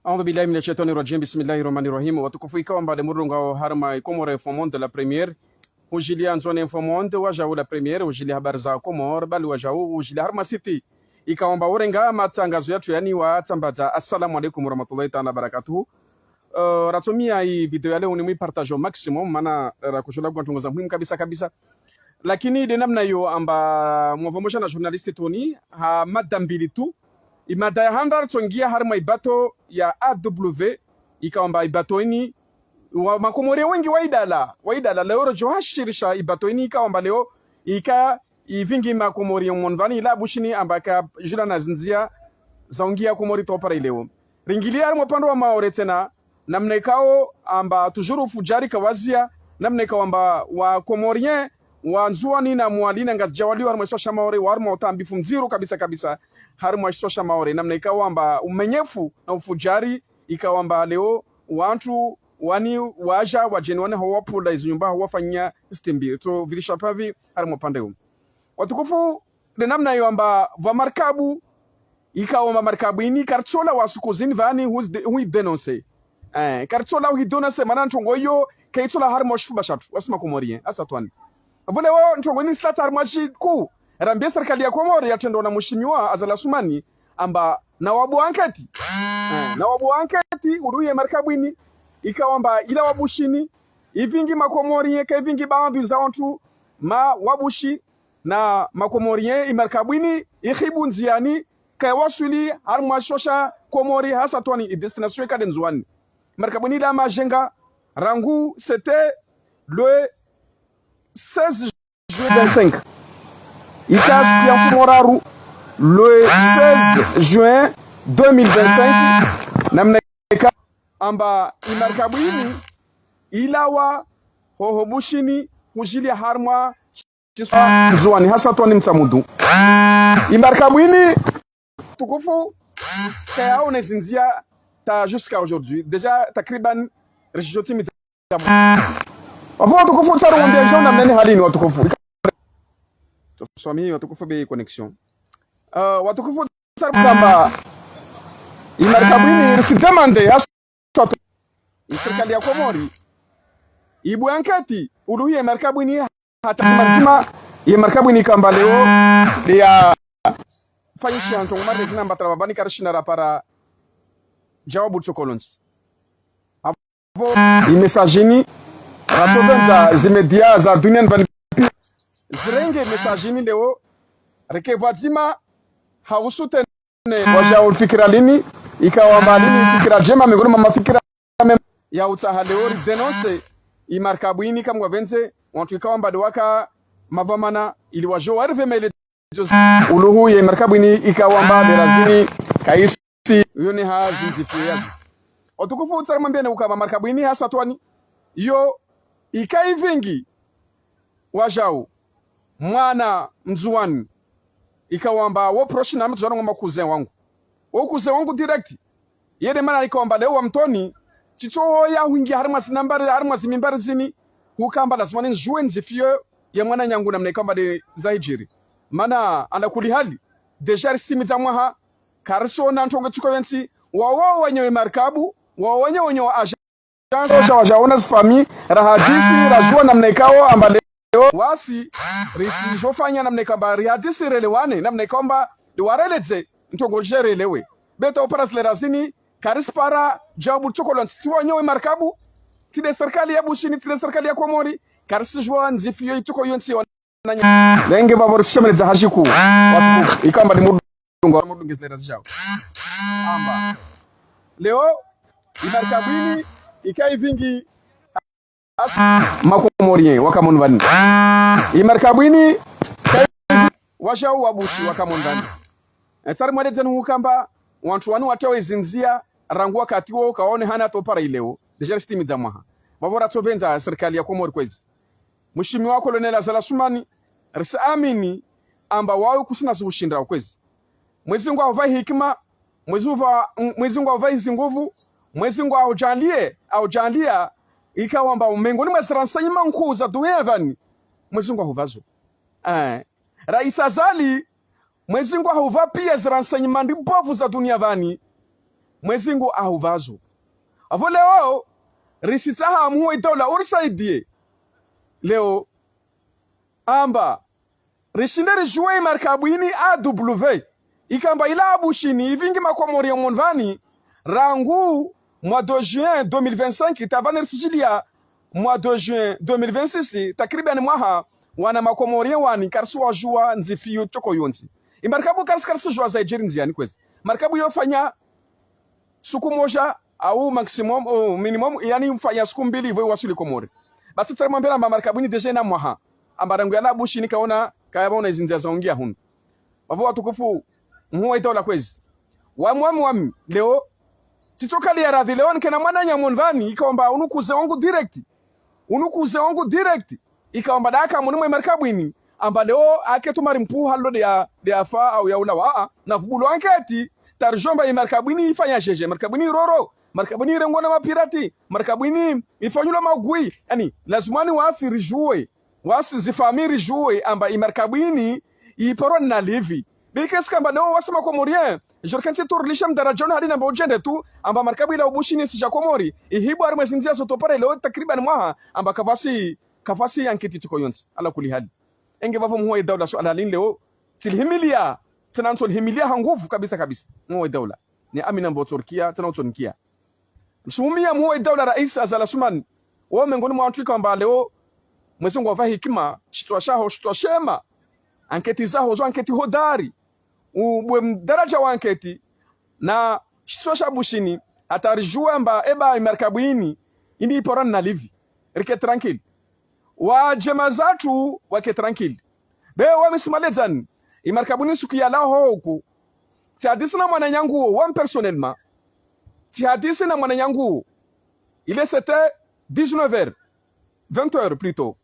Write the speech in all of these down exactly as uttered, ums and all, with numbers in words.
أعوذ بالله من الشيطان الرجيم. بسم الله الرحمن الرحيم. Watukufu, ikao amba le murungao harumwa Comores Info Monde la Première, hujiliya Ndzuani Info Monde, wajau la Première, hujiliya habari za Comores, bali wajau, hujiliya harumwa site ikao amba urenga matrangazo yatru yani watsambadza. Assalamu alaikum warahmatullahi taala wabarakatuhu. Eh, ratsomiya i video ya leo ni mwi partage au maximum, mana rakujua ngwa ntrongo za muhimu kabisa kabisa. Lakini de namna yo amba mwavamosha na journaliste Tony, ha mada mbili tu. I mada ya handa ratsongia harumwa i bateau ya A W, ikao amba i bateau ini, wa Makomori wengi waidala, waidala, leo rodjo hashirisha i bateau ini ikao amba leo, ika ivingi Makomori ya mwandzani ila Bushini amba kajula na zindzia za ungia Komori topara ileo. Ringilia harumwa upande wa Maore tsena, namna ikao amba toujours ufujari kawazia, namna ikao amba wa Comorien, wa Ndzuani na Mwali na Ngazidja walio harumwa isiwa sha Maore, wa harumwa utambifu mdziro kabisa kabisa, harumwa isiwa sha Maore, namna ikao amba umenyefu na ufujari, ikao amba leo wantru wani waja, wajeni wani hawapvula izo nyumba, hawafanyia stimbi. So, vilisha pavi, harumwa upande huu. Watukufu, de namna yo amba vwa markabu, ikao amba markabu ini, karitsola wasuku zini vani, huzi de-, hui dénoncer. Eh, karitsola hui dénoncer, mana ntrongo iyo, kaitsola harumwa shifuba shatru, wasi Makomori, eh, hasa Ndzuani. Vule wo, ntrongo ini sila harumwa shiku, rambie serikali ya Komori, yatrendwa na mheshimiwa Azali Assoumani, amba na wabu anketi. Eh, na wabu anketi, uruye markabu ini, ikao amba ila wa Bushini, ivingi Makomori, eka ivingi baadhi za wantru, ma wa Bushi, na Makomorien, i markabu ini, ihibu ndziani, kaiwaswili, harumwa isiwa sha Komori, hasa Ndzuani, i destination ika de Ndzuani. Markabu ini ila majenga, rangu, c'était le seize juin vingt-cinq. Ika siku ya mfumoraru, le seize juin deux mille vingt-cinq, namna ika amba i markabu ini, ilawa, hoho Bushini, hujiliya harumwa Ndzuani, hasa Ndzuani Mtsamudu. I markabu ini tukufu, kayaone zindzia ta jusqu'à aujourd'hui. Déjà, takriban, rishishotimi. Wavo watukufu, tsaru wambia jao namna ni hali ini watukufu. Swami, watukufu be connexion. Euh, watukufu, tsaru kamba i markabu ini, risi demande, hasa i serikali ya Komori, ibu anketi, uluhiye markabu ini, hata mazima, ye markabu ini kamba leo, ya fanyisha ntrongo mare zina mbatara babani karishina rapara jawabu tsokolonzi. Avo, i message ini, ratsovenza zimedia za duniani vani pi, zirenge message ini leo, reke vwadzima, hausu tena wajau fikira lini, ikao amba lini fikira jema, miongoni mwa mafikira mema. Ya utsaha leo ri dénoncer i markabu ini kamwe venze, wantru ikao amba de waka mavamana, ili wajau warivemele. Uluhu ye markabu ini ikao amba de razini kaisi. Uyo ni ha zindzifio yazi. Watukufu, tsaru mwambia ne ukamba markabu ini hasa Ndzuani, yo ika ivingi wajau, mwana Mndzuani, ikao amba wo proche na Mndzuani ngwamba cousin wangu. Wo cousin wangu direct. Yede mana ikao amba leo wa mtoni, tsitso ya huingia harumwa zinambari, harumwa zimimbari zini, hukamba lazima ninjue ndzifio ya mwananyangu namna ikao amba de zahijiri. Mana, ala kuli hali, déjà risitimiza mwaha, karisona ntrongo tsuko yentsi, wawo wenyewe markabu, wawo wenyewe wenyewe wa agent Sha wajaona zifami, rahadisi, rajua namna ikao amba leo. Wasi, risijofanya namna ikao amba rihadisi relewane, namna ikao amba liwareledze, ntrongo jerelewe. Beta upara zile razini, karisipara, jawabu tsokolonzi, tsi wanyewe markabu, tsi de serikali ya Bushini, tsi de serikali ya Komori, karisijua ndzifio itoko yontsi wa Nenge vavo risishemeledza hajiku. Watukufu, ikao amba ni mudungo. Mudungo zile razi jao. Amba. Leo, i markabu ini, ika ivingi. Makomorien, waka moni vani. I markabu ini, wajau wa Bushi, waka moni vani. Etsari mwade dzenu hukamba, wantru wanu watewe zindzia, rangu wakati wo, kaone hana topara ileo. Déjà risitimiza mwaha. Vavo ratsovenza serikali ya Komori kwezi. Mheshimiwa Colonel Azali Assoumani, risiamini amba wawe kusina ziushinda ukwezi. Mwezi Mungu ahuvae hikima, Mwezi uva-, Mwezi Mungu ahuvae zinguvu, Mwezi Mungu ahujalie, ahujalia, ikao amba mengoni mwa ziransa ima nkuu za dunia vani, Mwezi Mungu ahuvazo. Eh, Rais Azali, Mwezi Mungu ahupva pia zi renseignements mbovu za dunia pvanu. Mwezi Mungu ahupvazo. Apvo leo, risitsaha mhuu wa idaula urisaidie. Leo, amba, rishinde ridjuwe imarkabu ini A W. Ikao amba ilawa Bushini, ipvingi makomori ya moni pvanu, rangu mois de juin deux mille vingt-cinq, tabani risijiliya mois de juin deux mille vingt-six, takriban mwaha, wana makomori wani, karisi wadjuwa ndzifiyo toko yontsi. Imarkabu karisi, karisi djuwa zaijiri ndziani kwezi. Markabu yofanya suku moja, au maximum, au minimum, yaani mfanya suku mbili, ipvo iwaswili Komori. Basi tsari mwambia amba markabu ini déjà ina mwaha. Amba rangu yalawa Bushini kaona, kayapvaona izi ndzia zaungia hunu. Apvo watukufu, mhuu wa idaula kwezi. Wami, wami, wami, leo, tsitsokaliya radhi leo nikena mwananya moni pvanu, ikao amba unu cousin wangu direct. Unu cousin wangu direct. Ikao amba daka moni mwe markabu ini. Amba leo ake tumari mpuha lo de ya, de ya fa au ya ulawa. Aa, na vubulo anketi. Taridjuwa amba imarkabu ini ifanya jeje. Markabu ini iroro. Markabu ini irengwa na mapirati. Markabu ini ifanyilwa magui. Yaani, lazimwani wasi ridjuwe. Wasi zifamii ridjuwe amba imarkabu ini iparwa na livi. Bikesi kamba leo wasi makomori, je rikentsi tu rilishe mdaraja unu hadi namba udjende tu, amba markabu ilawa Bushini isija Komori, ihibwa harimwa ezi ndzia zotopara leo takriban mwaha, amba kapvatsi, kapvatsi anketi toko yontsi, ala kuli hali. Enge pvapvo mhuu wa idaula suala lini leo, tsilihimiliya, tsina ntso lihimiliya ha nguvu kabisa kabisa, mhuu wa idaula. Ni amini amba utsorikia, tsina utsonikia. Msumia mhuu wa idaula raisi Azali Assoumani, wo mengoni mwa wantru ikao amba leo, mwezi Mungu awapva hikima, shitswa shaho, shitswa shema, anketi zaho, zo anketi hodari, ubwe mdaraja wa anketi, na shitswa sha Bushini, hata ridjuwe amba eba imarkabu ini, ini iparwa na livi. Rike tranquille. Wadjema zatru wake tranquille. Be wami simaledzani, imarkabu ini suku yalawa hoku. Tsihadisi na mwananyangu wo, wami personnellement. Tsihadisi na mwananyangu wo. Il est, c'était dix-neuf heures. Vingt heures plutôt.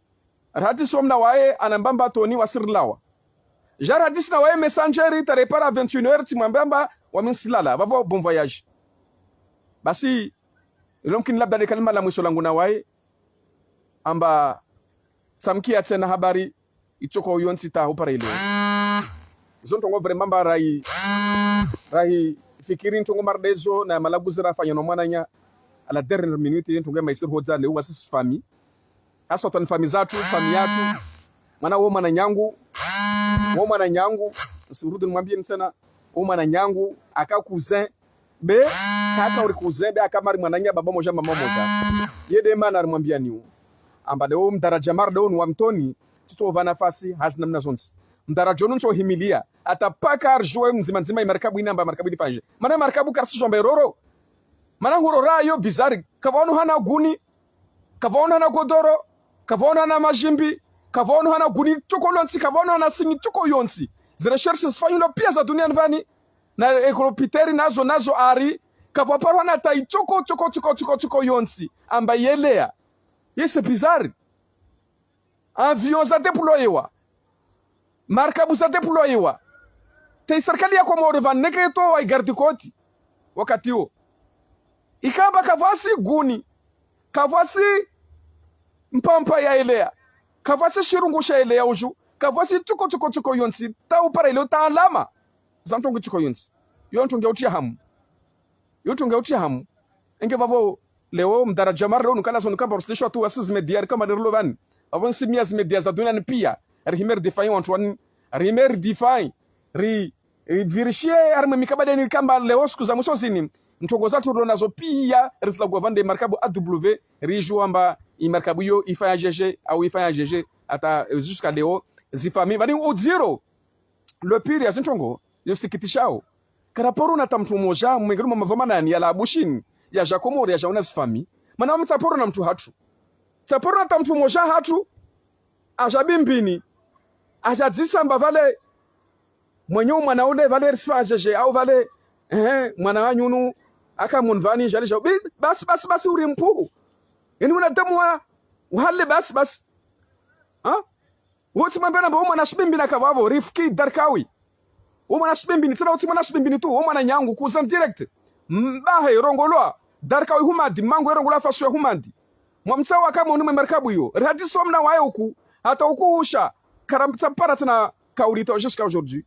Rihadisi wami na waye anamba amba toni wasi rilawa. Je rihadisi na waye Messenger, tarepara vingt et une heures, tsimwambia amba wami nsilala. Pvapvo bon voyage. Basi, ilo mkini labda ni kalima la mwiso langu na waye. Amba tsamkia tsena habari itoko yontsi ta hupara ileo. Zo ntrongo vraiment amba rahi, rahi fikiri ntrongo mardezo na malaguzi rafanya no mwananya à la dernière minute, ntrongo ya maisiri hodza leo wasi zifamii. Haswatan famii zatru, famii yatru. Mwana wo mwananyangu, wo mwananyangu, nsimrudi nimwambie ntsena, wo mwananyangu, aka cousin, be, kaka uri cousin, be, aka mari mwananya baba moja, mama moja. Ye de mana rimwambia niwo. Amba leo mdaraja mardeo ni wa mtoni, tsitsopva nafasi, hazi namna zontsi. Mdaraja unu ntsohimiliya, hata paka ridjuwe mdzima mdzima imarkabu ini amba markabu ini ifanye. Mana markabu karisi djuwa amba iroro. Mana hurora yo bizarre, kapvaono hana guni, kapvaono hana godoro, kapvaono hana majimbi, kapvaono hana guni toko lontsi, kapvaono hana sinyi toko yontsi. Zi recherches zifanyilwa pia za duniani pvanu, na ekolopiteri nazo, nazo ari, kapvaparwa hana ta itoko, toko, toko, toko, toko yontsi. Amba yeleya. Ye c'est bizarre. Avion za déployewa. Markabu za déployewa. Te isirikali ya Komori pvanu neke itowa igarde-côte. Wakati wo. Ikao amba kapvatsi guni. Kapvatsi mpampa ya eleya. Kapvatsi shirungu sha eleya udju. Kapvatsi toko, toko, toko yontsi. Ta hupara ileo ta alama. Za ntrongo toko yontsi. Yo ntrongo ya utriya hamu. Yo ntrongo ya utriya hamu. Enge pvapvo leo mdaraja mardeo nukala zo nukamba rusilishwa tu wasi zimedia rikamba nirilo pvanu. Pvapvo nsimia zimedia za duniani pia. Rihime ridéfend wantru wani. Rihime ridéfend. Ri, rivérifier harimwa mikabala ini rikamba leo siku za mwiso zini. Ntrongo zatru rilo nazo pia rizilagua pvande markabu A W. Ridjuwa amba imarkabu iyo ifanya jeje, au ifanya jeje. Hata, eh, jusqu'à leo, zifamii. Pvani udziro. Le pire ya zintrongo, yo sikitishao. Karaparo na ta mtru moja, mwengeri mwa mavoma nani, yalawa Bushini, yaja Komori, yaja ona zifamii. Mana wami tsaparo na mtru hatru. Tsaparo na ta mtru moja hatru, aja Bimbini, aja dzisa amba pvale, mwenye mwana ule pvale risifanya jeje, au pvale, ehe, mwana wanyu unu, aka moni pvanu, jali jau. Bi, basi, basi, basi, uri mpuhu. Ini una damu wa, uhale basi, basi. Ha? Wo tsimwambia namba wo mwana Shibimbini aka pvapvo, Rifki Darkawi. Wo mwana Shibimbini, tsena wo tsi mwana Shibimbini tu, wo mwananyangu, cousin direct. Mbahe, rongolwa, Darkawi Humadi, mangu, rongolwa faso ya Humadi. Mwamtsaha aka moni mwe markabu iyo. Rihadisi wami na waye uku, hata uku husha, karam-, tsapara tsena kauli ta jusqu'à aujourd'hui.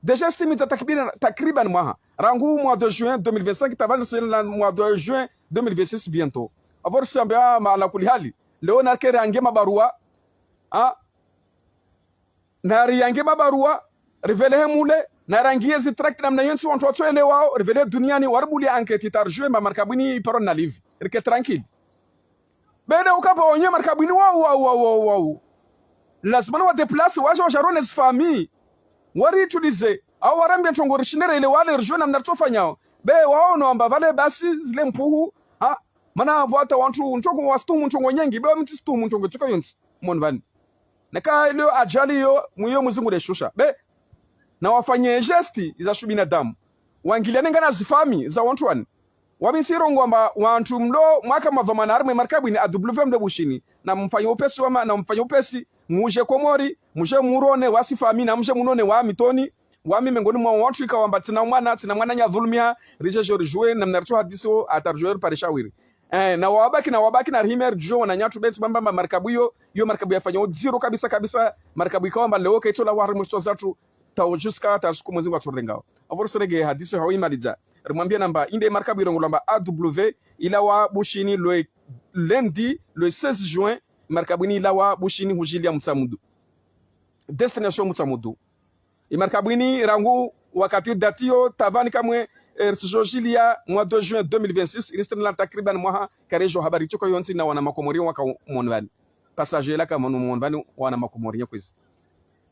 Déjà, sitimiza takriban, takriban mwaha. Rangu mois de juin deux mille vingt-cinq, tavani sena mois de juin deux mille vingt-six bientôt. Apvo risiambe, ah, ma ala kuli hali. Leo narike range mabarua. Ah, nariyange mabarua, rivelehe mule, narangiye zi tract namna yentsi wantru watsoelewao, rivelehe duniani, waribulie enquête, tarijue mba markabwini iparwa na livi. Rike tranquille. Bene ukamba wonye markabwini wau, wau, wau, wau, wau. Lazima ni wa déplacer, waje wajarone zi famille. Wari utiliser, au warambie ntrongo rishinde relewane, rijue namna ritsofanyao. Be waono amba vale basi, zile mpuhu, ha? Mana vwata wantru, ntrongo wasitumu ntrongo nyengi, be wami tsisitumu ntrongo tsuka yontsi, moni vani. Neka ilio ajali yo, mwiyo muzungu leshusha. Be, na wafanye geste za shubinadamu. Wangiliane ngana zi famille za wantru wani. Wami ntsirongoa amba wantru mlo mwaka madhwamana harimwa markabwini A W mlo Bushini. Na mfanye upesi wama, na mfanye upesi, muje Komori, muje murone wasi famille, na muje munone wami toni. Wami mengoni mwa wantru ikao amba tsina mwana, tsina mwana nyadhulumiha, rije jo rijue, namna ritso hadisi o, hata rijue ripare shawiri. Eh, na wabaki, na wabaki, na rihime rijue wananyatru be ntsi bamba mba markabu iyo, iyo markabu yafanya udziro kabisa kabisa, markabu ikao amba leo kaitsola wari mwesto zatru, tao jusqu'à ta suku mwezi ngwatsorengao. Apvo risirenge hadisi hau imalidza. Rimwambia namba, inde markabu irongolwa amba A W, ilawa Bushini le lundi, le seize juin, markabu ini ilawa Bushini hujilia Mutsamudu. Destination Mutsamudu. Imarkabu ini rangu wakati date iyo tavani kamwe, eh, risijojilia mois de juin deux mille vingt-six, iristrela takriban mwaha karejo habari tsuka yontsi na wana makomori waka moni vani. Passager la kamwe moni vani wana makomori nyakwezi.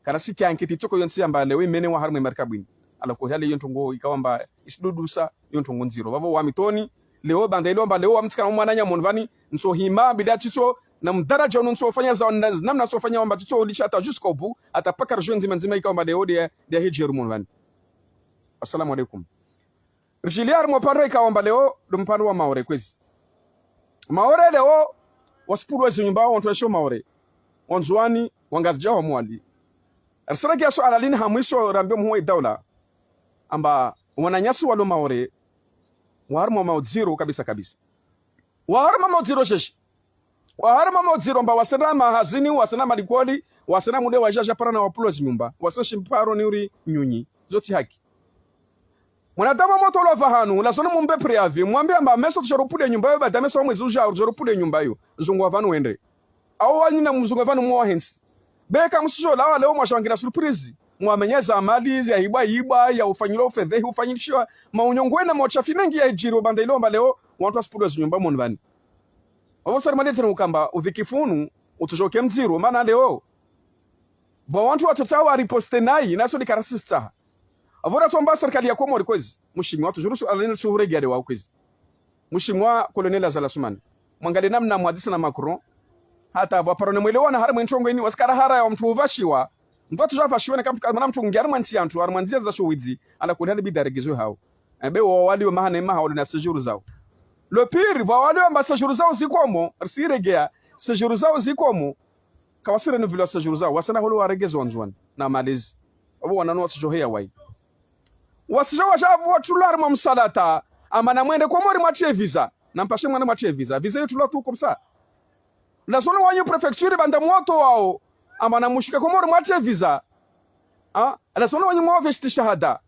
Karasikia enquête tsuka yontsi amba leo imene wa harimwa markabu ini. Ala ko hale yo ntrongo ikao amba isidudusa yo ntrongo ndziro. Vavo wami toni, leo banda ilio amba leo wami tsikana mwananya moni vani, ntsohima bila tsitso, na mdaraja unu ntsofanya za, na, namna ntsofanya wamba tsitso ulisha hata jusqu'au bout, hata paka rijue ndzima ndzima ikao amba leo dia, dia hijeru moni vani. Assalamu alaikum. Rijilia harimwa upande ikao amba leo, ndo mpande wa Maore kwezi. Maore leo, wasipulwa zinyumba, wantru waishio Maore. Wandzuani, wangazidja wa Mwali. Risirenge ya suala lini ha mwiso rambe muhuu wa idaula. Amba, wananyasi walo Maore, wa harimwa maudziro kabisa kabisa. Wa harimwa maudziro jeshi. Wa harimwa maudziro amba wasina mahazini, wasina malikoli, wasina mude wajaja para na wapulwa zinyumba, wasina shimparo ni uri nyunyi. Zo tsi haki. Mwanadamu wa motolwa vahanu, lazima mumbe préavis, mwambie amba meso tujoropulie nyumba yo, baada meso wa mwezi uja, tujoropulie nyumba yo. Zunguha vanu wende. Au wanyi na mzunguhe vanu mwa hentsi. Be kamusijo lawa leo mwashangira surprise. Mwamenye za mali, ya ibwa ibwa, ya ufanyilwa ufedhehi, ufanyishiwa. Maunyongwe na mauchafi mengi ya ijiri, banda ilio amba leo, wantru wasipulwa zinyumba moni vani. Vavo sari mali tsena ukamba, udhikifu unu, utujoke mdziro, mana leo. Vwa wantru watsotsaha wa riposte nayi, naso dikarasista. Vavo ratsomba serikali ya Komori kwezi. Mushimi watru jurusu alini suhure gade wa kwezi. Mushimi wa Colonel Azali Assoumani. Mwangalie namna mwadisa na Macron. Hata vwa parone mwelewana harimwa introngo ini, wasikara hara ya mtru uvashiwa. Mtru atsuja vashiwa na kamtru, mana mtru ngia harimwa ntsi ya mtru, harimwa ndzia za shuwidzi, ala kulihali bida regezwe hao. Ebe wo walio mahana maha walo na séjour zao. Le pire, vwa walio amba séjour zao zikomo, risiregea, séjour zao zikomo, kawasi renouvelé séjour zao, wasina holo waregeze wandzuani, na malezi. Abo wananu wasijoheya wayi. Wasijo waja avo watulwa harimwa msalata, amba na mwende Komori mwatrie visa. Na mpashe mwende mwatrie visa. Visa yo tulwa tu comme ça. Lazima wanyu préfecture banda mwoto wao, amba na mushike Komori mwatrie visa. Ah, lazima wanyu mwave shiti shahada.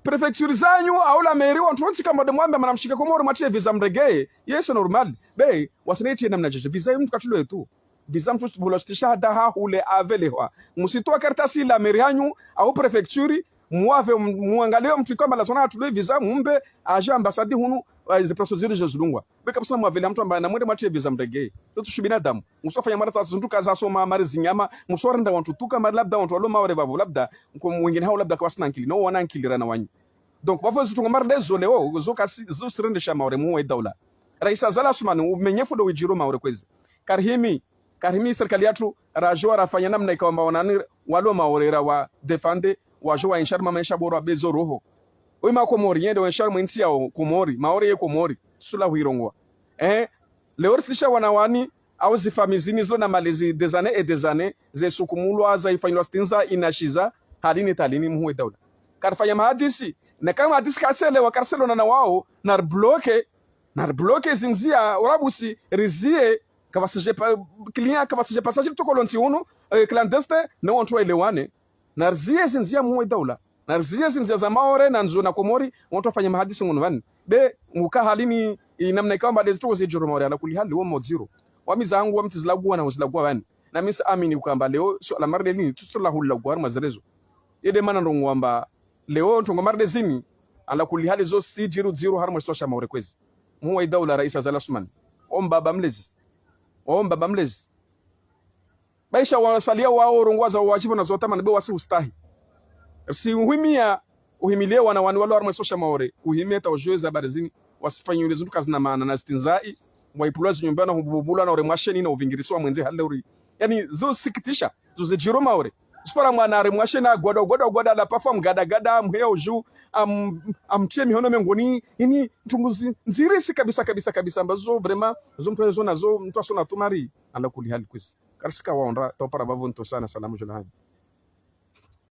Préfecture zanyu, au la mairie, wantru wontsi kamba de mwambe, amba na mushike Komori mwatrie visa mregeye. Ye c'est normal. Be, wasina itie namna jeje. Visa yo mtru katulwe tu. Visa mtru bula shiti shahada ha hule avelehwa. Musitowa kartasi la mairie hanyu, au préfecture, mwave, mwangalie mtru ikao amba lazima atulwe visa, mumbe, aje ambassade hunu, eh, zi procédure zo zilungwa. Be kabisa mwavele mtru amba na mwende mwatrie visa mregeye. Toto shu binadamu. Musofanya mara tsa zunduka za soma mari zinyama, musorenda wantru tuka mari labda wantru walo Maore vavo labda, nko wengine hao labda kawasina nkili. No wana nkili rana wanyu. Donc, vavo zitunga mari lezo leo, zo kasi, zo sirendesha Maore muhuu wa idaula. Rais Azali Assoumani, umenyefu ndo wijiro Maore kwezi. Karihimi, karihimi serikali yatru, rajo rafanya namna ikao amba wanani, walo Maore rawa défendre, wajo waenshi harimwa maesha bora bezo roho. Oyi makomori, yende waenshi harimwa intsi yao Komori, Maore ye Komori, sula huirongoa. Eh, leo risilisha wana wani, au zi famille zini zilo na malezi des années et des années, ze sukumulwa, za ifanyilwa stinza, inashiza, halini talini muhuu wa idaula. Karifanya mahadisi, na kama mahadisi kariselewa, kariselona na wao, na ribloke, na ribloke zindzia, urabusi, rizie, kavasije pa, client, kavasije passage tokolo ntsi unu, eh, clandestin, na wantru waelewane. Na rizie zindzia muhuu wa idaula. Na riziye zindzia za Maore, na ndzo na Komori, wantru wafanya mahadisi ngunu pvanu. Be, muka halini, inamna ikao amba lezi toko zidjuru Maore, ala kulli hali, wo mdziro. Wami zangu, wami tsi zilagua na uzilagua pvanu. Na mi tsi amini uka amba leo, suala mardezini, tsu suala hulagua harumwa zerezo. Yede mana ndrongoo amba, leo, ntrongo mardezini, ala kulli hali zo tsi djiru djiru harumwa isiwa sha Maore kwezi. Mhuu wa idaula Rais Azali Assoumani. O mbaba mlezi. O mbaba mlezi. Baisha wasalia wao rongoa za wadjibu na zo tamani be wasi ustahi. Si uhimia, uhimilie wana wani walo harumwa isiwa sha Maore. Uhimie ta ujue za habari zini. Wasifanyile zintru kazina maana na stinzai. Waipulwa zinyumba na hububulwa na ore mwasheni na uvingirisiwa mwendze hali uri. Yaani, zo sikitisha, zo zidjiro Maore. Usipara mwana are mwasheni agwada, gwada, gwada, la pafa mgada, gada, amhea uju, am-, amtie mihono mengoni, ini, ntrungu zi-, ndzirisi kabisa, kabisa, kabisa, amba zo vraiment, zo mtru zo na zo, mtru asona tumari, ala kulli hali kwezi. Karisika waonra, topara bavo nto sana, salamu jula hani.